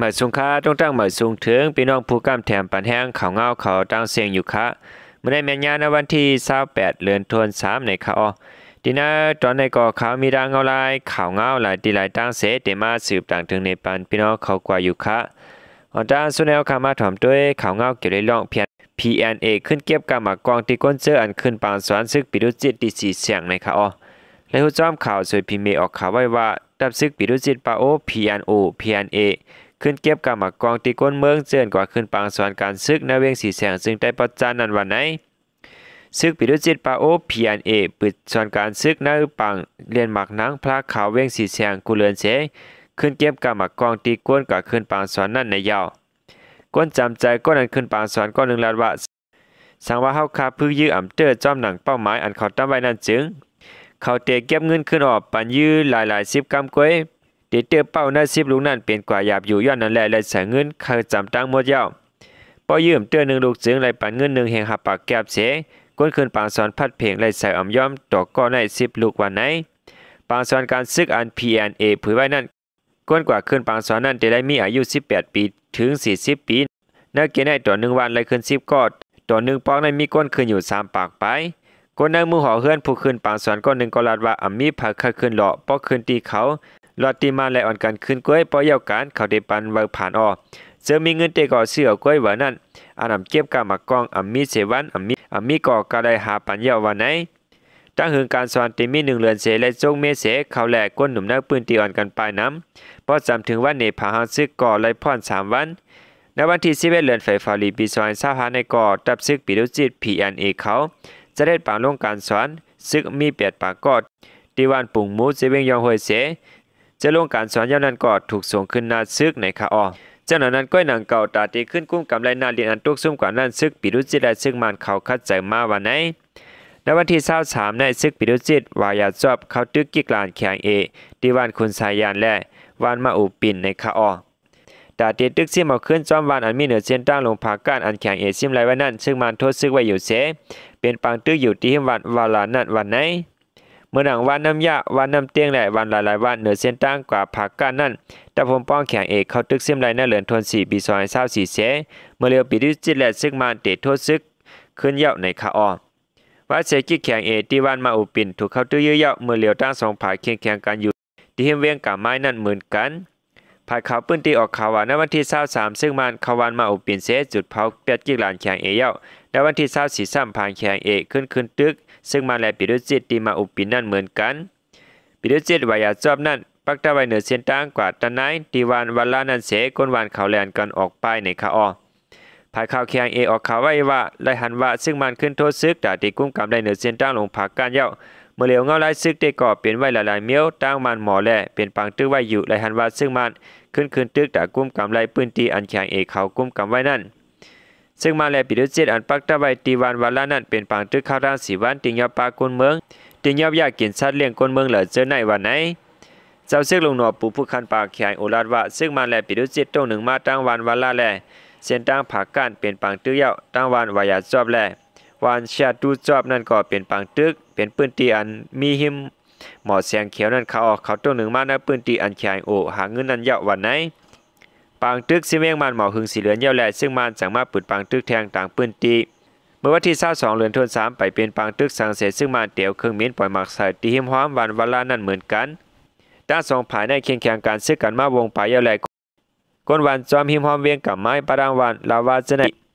ໝາຍສູງຄ່າ ຕ້ອງຕັ້ງໝາຍສູງເຖິງພີ່ນ້ອງຜູ້ກຳແຖມປັນແຮງຂ່າວງາວເຂົ້າຕ່າງເສັງຢູ່ຄ່ະ. ມື້ນີ້ແມ່ນຍາມໃນວັນທີຊາວແປດ ເດືອນໂທນສາມ ໃນຄ່ະອໍ. ທີ່ໜ້າຕອນໃນກໍຂ່າວມີດັ່ງເງົາລາຍ ຂ່າວງາວຫຼາຍທີ່ຫຼາຍຕ່າງເສ ທີ່ມາສືບຕາງເຖິງໃນປັນພີ່ນ້ອງເຂົ້າກວ່າຢູ່ຄ່ະ. ອອນຕາງສຸດແນວຄ່ະ ມາຖອມດ້ວຍຂ່າວງາວກ່ຽວເລື່ອງ PN PNA ຂຶ້ນເກັບກາໝາກກ້ອງທີ່ກົ້ນເຈີອັນຂຶ້ນປາງສອນ ຊຶກປີໂຕຈິດທີ່ສີແສງ ໃນຄ່ະອໍ. ແລະ ຮູ້ຈ້ອມຂ່າວ ສວຍພີເມ ອອກຂ່າວໄວ້ວ່າ ທັບຊຶກປີໂຕຈິດປາໂອ PNO PNA ຂຶ້ນເກັບກາໝາກກ້ອງທີ່ກົ້ນເມືອງ ເຈີອັນກວ່າຂຶ້ນປາງສອນການຊຶກໃນວຽງສີແສງ ເຊິ່ງໄດ້ປະຈານນັ້ນວ່າໃນ ຊຶກປີໂຕຈິດປາໂອ PNA ປຶດສອນການຊຶກໃນປາງລຽນໝາກນາງພລາຂາວ ວຽງສີແສງ ກູເລີນເສ ຂຶ້ນເກັບກາໝາກກ້ອງທີ່ກົ້ນກວ່າຂຶ້ນປາງສອນນັ້ນໃນຍາວ. ກົ້ນຈຳໃຈ ກ້ອນອັນຂຶ້ນປາງສອນກ້ອນໜຶ່ງລາດວ່າ ສັງວ່າເຮົາຄາບພຶກຢື້ອຳເຕີ້ ຈ້ອມໜັງເປົ້າໝາຍອັນເຂົາຕັ້ງໄວ້ນັ້ນຈຶ່ງ ເຂົາເຕະເກັບເງິນຂຶ້ນອອກປັນຢື້ຫຼາຍໆສິບກຳກວຍ ເຕະເຕີ້ເປົ້າໃນສິບລູກນັ້ນເປັນກວ່າຢາບຢູ່ ຍ້ອນນັ້ນແຫຼະ ໄດ້ໃຊ້ເງິນເຂົ້າຈຳຕັ້ງໝົດຍາວ. ເປົ້າຢື້ອຳເຕີ້ໜຶ່ງລູກຈຶ່ງໄດ້ປັນເງິນໜຶ່ງແຮງຫ້າປາກແກັບເສ ກົ້ນຂຶ້ນປາງສອນພັດເພງໄດ້ໃຊ້ອຳຍອມຕໍ່ກ້ອນໃນສິບລູກວ່າໃນ. ປາງສອນການຊຶກອັນ PNA ຜຸຍໄວ້ນັ້ນ ກ້ນກວ່າຂຶ້ນປາງສອນນັ້ນ ຈະໄດ້ມີອາຍຸສິບແປດປີເຖິງສີ່ສິບປີ. ໃນເກນໃນຕໍ່ໜຶ່ງວັນໄດ້ຂຶ້ນສິບກ້ອນ, ຕໍ່ໜຶ່ງປອກນັ້ນມີກົ້ນຂຶ້ນຢູ່ສາມປາກປາຍ. ຄົນໃນໝູ່ຫໍເຮືອນຜູ້ຂຶ້ນປາງສອນກ້ອນໜຶ່ງກໍລາດວ່າ ອຳມີໃຜໃຄ່ຂຶ້ນເລາະ ບໍ່ຂຶ້ນທີ່ເຂົາ ລອດທີ່ມາແລະອ່ອນກັນຂຶ້ນກ້ວຍ ບໍ່ຢຽວກັນ ເຂົາໄດ້ປັນເວີຜ່ານອອກ ເຊິ່ງມີເງິນເຕກໍຊື້ເອົາກ້ວຍເວີນັ້ນ ອັນອຳເກັບກາໝາກກ້ອງ ອຳມີເສວັນ ອຳມີ ອຳມີກໍກະໄດ້ຫາປັນເຍົາວ່າໃນ. ຕັ້ງເຫິງການສອນທີ່ມີໜຶ່ງເດືອນເສ ແລະ ຈົກເມເສ ເຂົາແລະ ຄົນໜຸ່ມໃນພື້ນທີ່ອ່ອນກັນປາຍນຳ ພໍຈຳເຖິງວັນເນພາຫາງຊຶກກໍໄດ້ຜ່ອນສາມວັນ. ໃນວັນທີສິບເອັດ ເດືອນໄຟຟາລີ ປີສອງພັນຊາວຫ້າໃນກໍ ທັບຊຶກປີໂຕຈິດ PNA ເຂົາ ຈະໄດ້ປາງລົງການສອນຊຶກມີແປດປາກກໍ ທີ່ບ້ານປຸງໝູ ເຈວຽງຢອງຫ້ວຍເສ ຈະລົງການສອນຍາມນັ້ນກໍຖືກສົ່ງຂຶ້ນໜ້າຊຶກໃນຄະອໍ. ຈາກນັ້ນ ກ້ອຍໜັງເກົ່າຕາທີ່ຂຶ້ນກຸ້ມກຳໄລນາລິນອັນຕົກຊຸມກວ່ານັ້ນ ຊຶກປີໂຕຈິດ ແລະ ຊຶກມານເຂົາຂັດໃຈມາວ່າໃນ. ໃນວັນທີຊາວສາມໃນ ຊຶກປີໂຕຈິດ ວາຢາຈອບ ເຂົ້າຕຶກກິກລານແຂງເອ ທີ່ບ້ານຄຸນສາຍຢານ ແລະ ບ້ານມະອູປິນໃນຄະອໍ. ຕາເຕຕຶກຊິມເອົາຄືນຈອມບ້ານອັນມີເໜືອເສັ້ນທາງລົງຜາກ້ານອັນແຂງເອຊິມໄລ່ໄວ້ນັ້ນ ຊຶກມານໂທດຊຶກໄວ້ຢູ່ເສ ເປັນປາງຕຶກຢູ່ທີ່ຮິມວັດວາລານັ້ນວັນໃນ. ເມືອງໜັງ ວັນນ້ຳຢາ ວັນນ້ຳຕຽງ ແລະ ວັນຫຼາຍໆວັນເໜືອເສັ້ນທາງກວ່າຜາກ້ານນັ້ນ ຕະພົມປ້ອງແຂງເອເຂົ້າຕຶກຊິມໄລ່ໃນເດືອນໂທນສີ່ ປີສອງພັນຊາວສີ່ເສ ເມື່ອລຽວປີໂຕຈິດ ແລະ ຊຶກມານເຕໂທດຊຶກຂຶ້ນເຍົາໃນຄະອໍ. ວ່າເສກິກແຂງເອ ທີ່ວັນມະອູປິນ ຖືກເຂົ້າຕຶກຢື້ເຍົາ ເມື່ອລຽວທັງສອງຝ່າຍເຄັ່ງແຂງກັນຢູ່ທີ່ຮິມວຽງກາມາຍນັ້ນເໝືອນກັນ. ຝ່າຍຂ່າວພື້ນທີ່ອອກຂ່າວວ່າ ໃນວັນທີຊາວສາມ ຊຶກມານເຂົ້າວັນມະອູປິນເສ ຈຸດເຜົາແປດກິກລານແຂງເອເຍົາ. ໃນວັນທີຊາວສີ່ຊ້ຳ ຝ່າຍແຂງເອຂຶ້ນຂຶ້ນຕຶກຊຶກມານ ແລະ ປີໂຕຈິດ ທີ່ມະອູປິນນັ້ນເໝືອນກັນ. ປີໂຕຈິດ ວາຢາຈອບນັ້ນ ປັກຕະໄວ້ເໜືອເສັ້ນທາງກວ່າຕານາຍ ທີ່ວັນວາລານັ້ນເສ ຄົນວັນເຂົາແລ່ນກັນອອກໄປໃນຄະອໍ. ຝ່າຍຂ່າວແຂງເອອອກຂ່າວໄວ້ວ່າ ໄລ່ຫັນວ່າຊຶກມານຂຶ້ນໂທດຊຶກ ຕາທີ່ກຸ້ມກຳໄດ້ເໜືອເສັ້ນທາງລົງຜາກ້ານເຍົາ. ເມື່ອລຽວເງົາລາຍຊຶກເຕກໍເປັນໄວ້ຫຼາຍໆມ້ຽວ ຕາງບ້ານໝໍ ແລະ ເປັນປາງຕຶກໄວ້ຢູ່ ໄລ່ຫັນວ່າຊຶກມານຂຶ້ນ ຂຶ້ນຕຶກຕາກຸ້ມກຳໄດ້ພື້ນທີ່ອັນແຂງເອເຂົາກຸ້ມກຳໄວ້ນັ້ນ. ຊຶກມານ ແລະ ປີໂຕຈິດ ອັນປັກຕະໄວ້ທີ່ວັນວາລານັ້ນ ເປັນປາງຕຶກເຂົ້າທາງສີວັນ ຕິງຍອບປາກຸນເມືອງ ຕິງຍອບຢາກກິນສັດລ້ຽງກຸນເມືອງເລີເຈີໃນວັນໃນ. ເຈົ້າຊຶກລຸງໜໍປູ ຜູ້ຄັນປາກແຂງໂອລາດວ່າ ຊຶກມານ ແລະ ປີໂຕຈິດຕົງໜຶ່ງມາທາງວັນວາລາ ແລະ ເສັ້ນທາງຜາກ້ານເປັນປາງຕຶກເຍົາ ທາງວັນວາຢາຈອບ ແລະ ວັນຊາຕູຈອບນັ້ນກໍເປັນປາງຕຶກ ເປັນພື້ນທີ່ອັນມີຮິມໝໍແສງຂຽວນັ້ນ ເຂົາເອົາເຂົ້າຕົງໜຶ່ງມາໃນພື້ນທີ່ອັນແຂງໂອຫາເງິນນັ້ນເຍົາວັນໃນ. ປາງຕຶກຊິມວຽງບ້ານໝໍຫຶງສີ່ເດືອນເຍົາ ແລະ ຊຶກມານຈັ່ງມາປຶດປາງຕຶກແທງຕາງພື້ນທີ່. ເມື່ອວັນທີຊາວສອງ ເດືອນໂທນສາມ ໄປເປັນປາງຕຶກສັງເສ ຊຶກມານຕຽວເຄື່ອງບິນປ່ອຍໝາກໃສ່ທີ່ຮິມຮ່ອມວັນວາລານັ້ນເໝືອນກັນ. ທັງສອງຝ່າຍໄດ້ເຄັ່ງແຂງກັນຊຶກກັນມາວົງປາຍເຍົາ ແລະ ກົ້ນວັນຈອມຮິມຮ່ອມວຽງກຳມາຍ ປະດາງວັນລາວາເຈີໃນ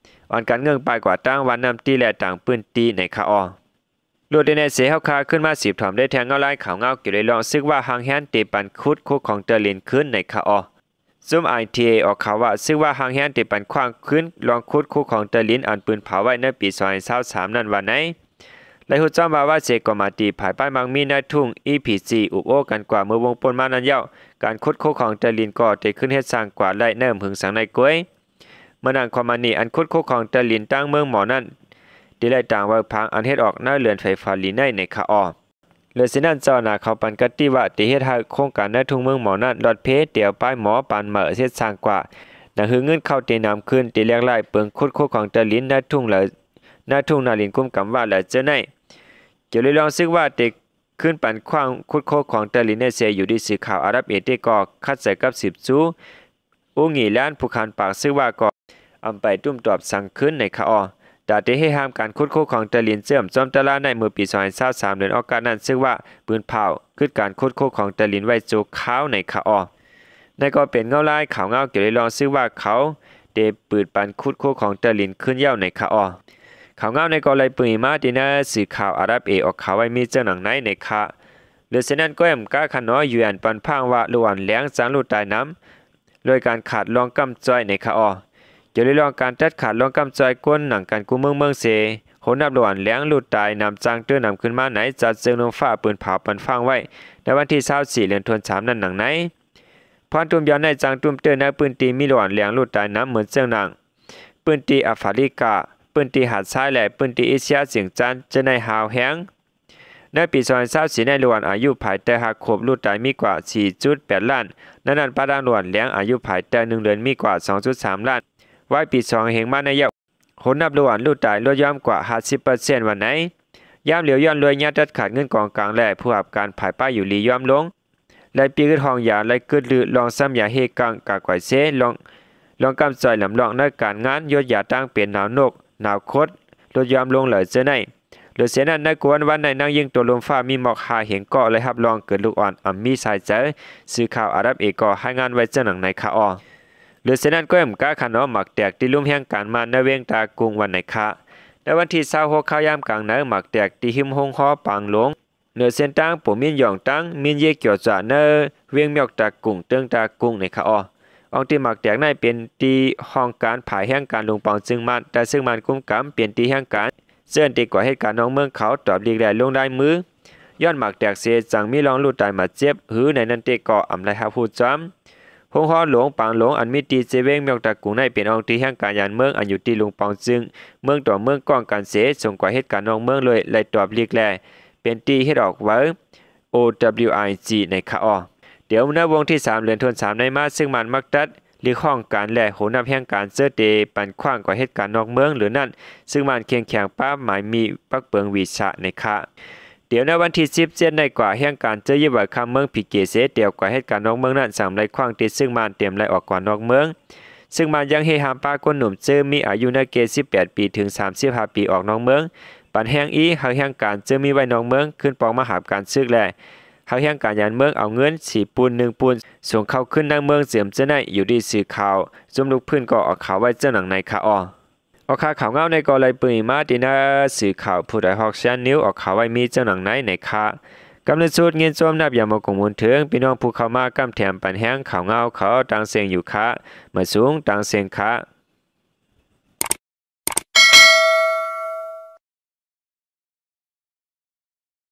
ອ່ອນກັນເງື່ອນໄປກວ່າທາງວັນນ້ຳຕີ ແລະ ຕ່າງພື້ນທີ່ໃນຄະອໍ. ໂລດແດ່ເສ ເຮົາຄາຂຶ້ນມາສືບຖອມໄດ້ແທງເງົາລາຍຂ່າວງາວກ່ຽວເລື່ອງຊຶກວ່າຮ່າງແຮນເຕປັນຂຸດຄູຂອງເຕີລິນຄືນໃນຄະອໍ. ຊຸມ ໄອທີເອ ອອກຂ່າວວ່າ ຊຶກວ່າຮ່າງແຮນເຕປັນຂວ້າງຄືນລອງຂຸດຄູຂອງເຕີລິນ ອັນປືນເຜົາໄວ້ໃນປີສອງພັນຊາວສາມນັ້ນວ່າໃນ. ໄດ້ຮູ້ຈ້ອມວ່າ ວ່າເສກໍມາຕີພາຍປ້າຍມັກມີນາຍທຸ່ງ ອີພີຈີ ອຸບໂອ້ກັນກວ່າເມື່ອວົງປົນມານັ້ນເຍົາ. ການຂຸດຄູຂອງເຕີລິນກໍໄດ້ຂຶ້ນເຮັດສ້າງກວ່າໄດ້ໃນຫຶງສັງໃນກວຍ. ເມື່ອນາງຄວາມມານີ້ ອັນຂຸດຄູຂອງເຕີລິນຕັ້ງເມືອງໝໍນັ້ນ ທີ່ໄດ້ຕາງໄວ້ພັງອັນເຮັດອອກໃນເດືອນໄຟຟາລີໃນໃນຄະອໍ. ເຫຼືອເຊັ່ນນັ້ນ ເຈົ້ານາເຂົາປັນກະຕິວ່າ ທີ່ເຮັດໃຫ້ໂຄງການນາຍທຸ່ງເມືອງໝໍນັ້ນລອດເພ ທີ່ເອົາປ້າຍໝໍປານເໝີເຮັດສ້າງກວ່າ ນາຮືເງິນເຂົ້າທີ່ນຳຄືນ ທີ່ແຫຼກຫຼາຍເປີງຂຸດຄູຂອງເຕີລິນນາຍທຸ່ງ ແລະ ນາຍທຸ່ງນາລິນກຸມກຳວ່າ ແລະ ເຈີໃນ. ກ່ຽວເລື່ອງຊຶກວ່າເຕ ຄືນປັນຂວ້າງຂຸດໂຄຂອງເຕີລິນເອເຊຍ ຢູ່ທີ່ສື່ຂ່າວອາຣັບເອເຕກໍຂັດໃຈກັບສືບຊູ ອູງຫງີ່ລ້ານ ຜູ້ຂັນປາກຊຶກວາກໍອຳໄປຕຸ້ມຕອບສັງຄືນໃນຄະອໍ. ຕາເຕເຮຫ້າມການຂຸດຄົ້ນຂອງແຕ່ດິນເຊື່ອມຈອມຕະລາໃນເມື່ອປີສອງພັນຊາວສາມ ເດືອນອອກກາດນັ້ນ ຊຶກວາປືນເຜົາ ຢຸດການຂຸດຄົ້ນຂອງແຕ່ດິນໄວ້ຊົ່ວຄາວໃນຄະອໍ. ນັ້ນກໍເປັນເງົາລາຍຂ່າວເງົາກ່ຽວເລື່ອງຊຶກວາເຂົາເຕະປືນປັນຂຸດຄົ້ນຂອງແຕ່ດິນຄືນຍາວໃນຄະອໍ. ຂ່າວເງົາໃນກໍໄລ່ປຶງມາທີ່ໜ້າສື່ຂ່າວ RFA ອອກຂ່າວໄວ້ມີເຊິ່ງດັ່ງໃນໃນຄະ. ເຫຼືອເຊັ່ນນັ້ນກໍແອມກາຄະນໍ UN ປັນພາງວ່າລູກອ່ອນແຫຼງຈາງລູກຕາຍນຳ ໂດຍການຂາດລ່ອງກ້ຳຈ່ອຍໃນຄະອໍ. ກ່ຽວເລື່ອງການຕັດຂາດລ່ອງກ້ຳຈ່ອຍ ກົນໜັງກັນກູ້ເມືອງເມືອງເຊ ໂຫນນັບລູກອ່ອນແຫຼງລູກຕາຍນຳຈາງເຕີນນຳຂຶ້ນມາໃນ ຈາກເຊິ່ງລົມຟ້າປືນເຜົາປັນພາງໄວ້ ໃນວັນທີຊາວສີ່ ເດືອນທັນສາມນັ້ນໜັງໃນ. ພອນຕຸ້ມຢອນໃນຈາງຕຸ້ມເຕີນໃນພື້ນທີ່ມີລູກອ່ອນແຫຼງລູກຕາຍນຳເໝືອນເຊິ່ງໜັງ ພື້ນທີ່ອາຟຣິກາ ພື້ນທີ່ຫາດຊາຍ ແລະ ພື້ນທີ່ເອເຊຍສຽງຈານ ຈະໄດ້ຮາວແຮງ. ໃນປີສອງພັນຊາວສີ່ ໃນລູກອ່ອນອາຍຸພາຍໃຕ້ຫ້າຂວບ ລູກຕາຍມີກວ່າສີ່ຈຸດແປດລ້ານ, ໃນນັ້ນປະດານລູກອ່ອນແຫຼງອາຍຸພາຍໃຕ້ໜຶ່ງເດືອນມີກວ່າສອງຈຸດສາມລ້ານ. ວາຍປີສອງເຮັງມາໃນຍາວ ໂຫນນັບລູກອ່ອນລູກຕາຍລົດຢ່ອມກວ່າຫ້າສິບເປີເຊັນວ່າໃນ. ຍາມຫຼຽວຍ້ອນລວຍຍາຕັດຂາດເງິນກອງກາງ ແລະ ຜູ້ຮັບການຜາຍປ້າຍຢູ່ລີຍ້ອມລົງ. ໄລ່ປີກຶດຫ້ອງຢາ ໄລ່ກຶດລື ລ່ອງຊ້ຳຢາເຮກັງກາກວາຍເຊ ລ່ອງ ລ່ອງກ້ຳຈ່ອຍລຳລອງໃນການງານ ຢົດຢາຕ່າງເປັນໜາວນົກ ໜາວຄົດ ລົດຢ່ອມລົງຫຼາຍເທື່ອໃນ. ເຫຼືອເສຍນັ້ນ ໃນກວນວັນໃນນາງຍິງຕົວລົມຟ້າມີໝອກຫ້າເຫັງເກາະ ໄດ້ຮັບລອງເກີດລູກອ່ອນອຳມີສາຍໃຈ. ສື່ຂ່າວ RFA ກໍລາຍງານໄວ້ເຊິ່ງດັ່ງໃນຄະອໍ. ເຫຼືອເສຍນັ້ນກໍແອມກາຄະນໍ ໝາກແຕກທີ່ລຸ່ມແຮງການມານໃນເວງຕາກຸງວັນໃນຄະ. ໃນວັນທີຊາວຫົກ ຄາວຍາມກາງໃນ ໝາກແຕກທີ່ຮິມໂຮງຫໍປາງຫຼວງ ເໜືອເສັ້ນທາງໂປມິນຢອງ ຕັງ ມິນເຢກຽວຈາ ໃນເວງມຽວຕາກຸງ ເຕີງຕາກຸງໃນຄະອໍ. ອ່ອງທີ່ໝາກແຕກໃນເປັນທີ່ຫ້ອງການຜາຍແຮງການລຸງປອງຊຶງມານ ແຕ່ຊຶງມານກຸມກຳ ເປັນທີ່ແຮງການເຈີນທີ່ກວາເຮັດການນອກເມືອງເຂົາຕອບລີກແລະລົງລາຍມື. ຍ້ອນໝາກແຕກເສ ຈັ່ງມີລອງລູກຕາຍມາເຈັບ ຫຼື ໃນນັ້ນເຕກໍອຳໄດ້ຮັບຮູ້ຈອມ. ໂຮງຫໍຫຼວງປາງຫຼວງ ອັນມີທີ່ເຈເວງມຽວຕາກຸງໃນ ເປັນອ່ອງທີ່ແຮງການຍານເມືອງ ອັນຢູ່ທີ່ລຸງປອງຊຶງ ເມືອງຕໍ່ເມືອງກ້ອງກັນເສ ສົ່ງກວາເຮັດການນອກເມືອງເລີຍ ໄລ່ຕອບລີກແລ ເປັນທີ່ເຮັດອອກໄວ້ ໂອ ດັບເບິນຢູ ໄອ ຈີ ໃນຄະອໍ. ດຽວໃນວົງທີສາມ ເດືອນທັນສາມໃນມາ ຊຶກມານມັກຕັດລີກຫ້ອງການ ແລະ ໂຫນນັບແຮງການເຈີເຕປັນຂວ້າງກວ່າເຮັດການນອກເມືອງ ຫຼື ນັ້ນ ຊຶກມານເຄັ່ງແຂງປ້າໝາຍມີປັກເປິງວີຊາໃນຄະ. ດຽວໃນວັນທີສິບເຈັດໃນກວ່າແຮງການເຈີຍິບໄວ້ຄຳເມືອງພີເກເສ ດຽວກວ່າເຮັດການນອກເມືອງນັ້ນ ສຳໄລຂວ້າງທີ່ຊຶກມານຕຽມໄລ່ອອກກວ່ານອກເມືອງ. ຊຶກມານຍັງເຮຫ້າມປາກົນໜຸ່ມເຈີມີອາຍຸໃນເກດສິບແປດປີເຖິງສາມສິບຫ້າປີອອກນອກເມືອງ. ປັນແຮງອີກ ໃຫ້ແຮງການເຈີມີໄວ້ນອກເມືອງ ຂຶ້ນປອງມາຫາບການຊຶກ ແລະ ໃຫ້ແຮງການຍານເມືອງເອົາເງິນສີ່ປູນໜຶ່ງປູນ ສົ່ງເຂົ້າຄືນໃນເມືອງເຈີມເຈີໃນ ຢູ່ທີ່ສື່ຂ່າວ ຊຸມລຸກພື້ນກໍອອກຂ່າວໄວ້ເຈົ້າໜັງໃນຄະອໍ. ອອກຂ່າວ ຂ່າວເງົາໃນກໍໄລ່ປຶງມາທີ່ໜ້າສື່ຂ່າວ ຜູ້ໃດຮອກແຊນນິວ ອອກຂ່າວໄວ້ມີເຈົ້າໜັງໃນໃນຄະ. ກຳລັງສຸດຍິນຊົມນັບຢ່າງບໍ່ກົງມູນເຖິງ ພີ່ນ້ອງຜູ້ເຂົ້າມາກຳແຖມປັນແຮງຂ່າວເງົາເຂົາຕ່າງເສັງຢູ່ຄະ. ມາສູງຕ່າງເສັງຄະ.